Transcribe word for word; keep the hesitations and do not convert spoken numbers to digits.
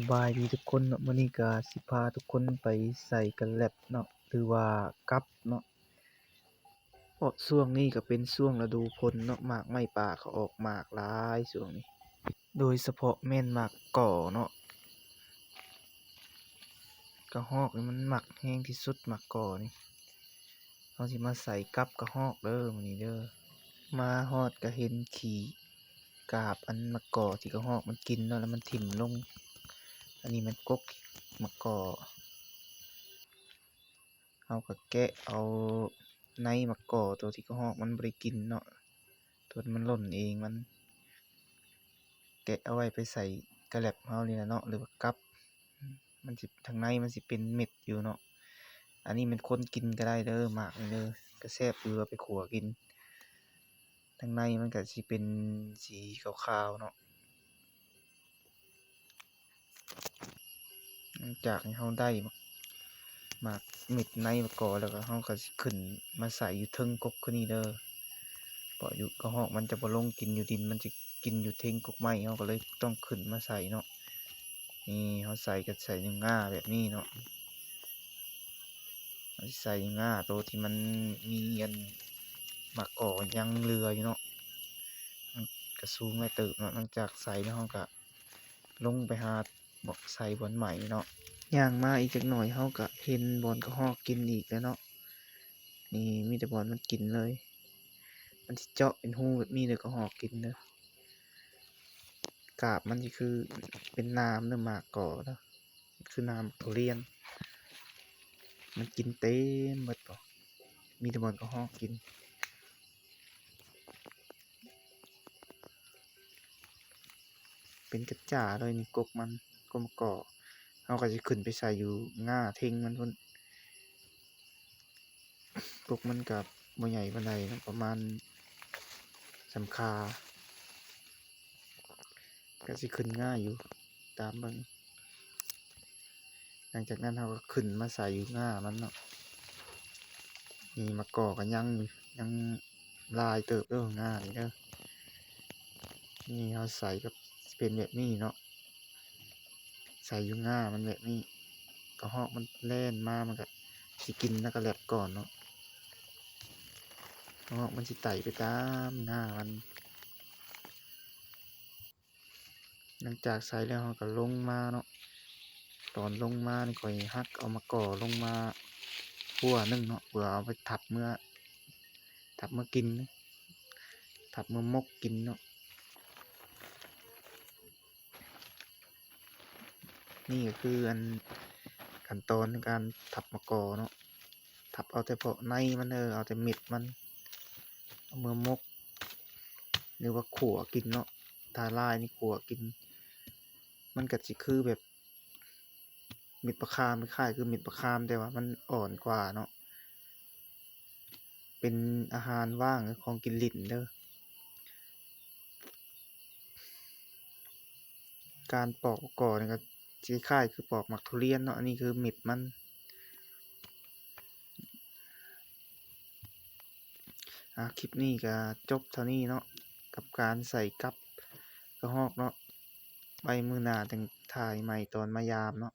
สบายดีทุกคนเนาะ มื้อนี้ก็สิพาทุกคนไปใส่กะแล็บเนาะ หรือว่ากับเนาะ เพราะช่วงนี้ก็เป็นช่วงฤดูฝนเนาะ หมากไม้ป่าก็ออกหมากหลายช่วงนี้ โดยเฉพาะแม่นหมากก่อเนาะ กะฮอกนี่มันมักแฮงที่สุด หมากก่อนี่ เฮาสิมาใส่กับกะฮอกเด้อมื้อนี้เด้อ มาฮอดก็เห็นขี้กาบอันหมากก่อที่กะฮอกมันกินเนาะ แล้วมันถิ่มลง อันนี้มันกกหมากก่อ เฮาก็แกะเอาในหมากก่อตัวที่กะฮอกมันบ่ได้กินเนาะ ตัวมันหล่นเองมัน แกะเอาไว้ไปใส่กะแล็บเฮานี่ล่ะเนาะ หรือว่ากับ มันสิ ทางในมันสิเป็นเม็ดอยู่เนาะ อันนี้มันคนกินก็ได้เด้อ หมากนี่เด้อ ก็แซ่บอยู่ เอาไปคั่วกิน ทางในมันก็สิเป็นสีขาวๆเนาะ หลังจากที่เฮาได้หมาก หมากเม็ดในหมากก่อแล้วก็เฮาก็สิขึ้นมาใส่อยู่เทิงกกคือนี้เด้อ เพราะอยู่กะฮอกมันจะบ่ลงกินอยู่ดิน มันจะกินอยู่เทิงกกไม้ เฮาก็เลยต้องขึ้นมาใส่เนาะ นี่เฮาใส่ก็ใส่อยู่ง่าแบบนี้เนาะ เฮาสิใส่อยู่ง่าตัวที่มันมีอันหมากก่อยังเหลืออยู่เนาะ มันก็สูงหลายเติบเนาะ หลังจากใส่แล้วเฮาก็ลงไปหาบ่อนใส่บ่อนใหม่เนาะ ย่างมาอีกจักหน่อยเฮาก็เห็นบ่อนกะฮอกกินอีกแล้วเนาะ นี่มีแต่บ่อนมันกินเลย มันสิเจาะเป็นรูแบบนี้เลยกะฮอกกินเด้อ กาบมันสิคือเป็นหนามเด้อ หมากก่อเด้อ คือหนามทุเรียน มันกินเต็มเบิดบ่ มีแต่บ่อนกะฮอกกิน เป็นกะจ้าเลยนี่ กกมัน กกหมากก่อ เฮาก็สิขึ้นไปใส่อยู่ง่าเทิงมันพุ้น กกมันก็บ่ใหญ่ปานใดเนาะ ประมาณส่ำคา ก็สิขึ้นง่ายอยู่ ตามเบิ่ง หลังจากนั้นเฮาก็ขึ้นมาใส่อยู่ง่ามันเนาะ นี่หมากก่อก็ยังอยู่ ยังหลายเติบเด้อ ง่านี่เด้อ นี่เฮาใส่ก็เป็นแบบนี้เนาะ ใส่อยู่ง่ามันแบบนี้ กะฮอกมันแล่นมา มันก็สิกินแล้วก็แล็บก่อนเนาะ กะฮอกมันสิไต่ไปตามง่ามัน หลังจากใส่แล้วเฮาก็ลงมาเนาะ ตอนลงมานี่ข้อยหักเอาหมากก่อลงมาขั้วหนึ่งเนาะ เพื่อเอาไปทับเมื่อ ทับเมื่อกิน ทับเมื่อหมกกินเนาะ นี่ก็คืออันขั้นตอนในการทับหมากก่อเนาะ ทับเอาแต่เปาะในมันเด้อ เอาแต่เม็ดมัน เอาเมื่อหมก หรือว่าขั่วกินเนาะ ถ้าลายนี่ขั่วกิน มันก็สิคือแบบ เม็ดบักขาม คล้ายๆคือเม็ดบักขาม แต่ว่ามันอ่อนกว่าเนาะ เป็นอาหารว่าง ของกินเล่นเด้อ การปอกหมากก่อนี่ก็คล้ายๆคือปอกหมากทุเรียนเนาะ อันนี้คือเม็ดมัน อ่ะ คลิปนี้ก็จบเท่านี้เนาะ กับการใส่กับกะฮอกเนาะ ไว้มื้อหน้าจั่งถ่ายใหม่ตอนมายามเนาะ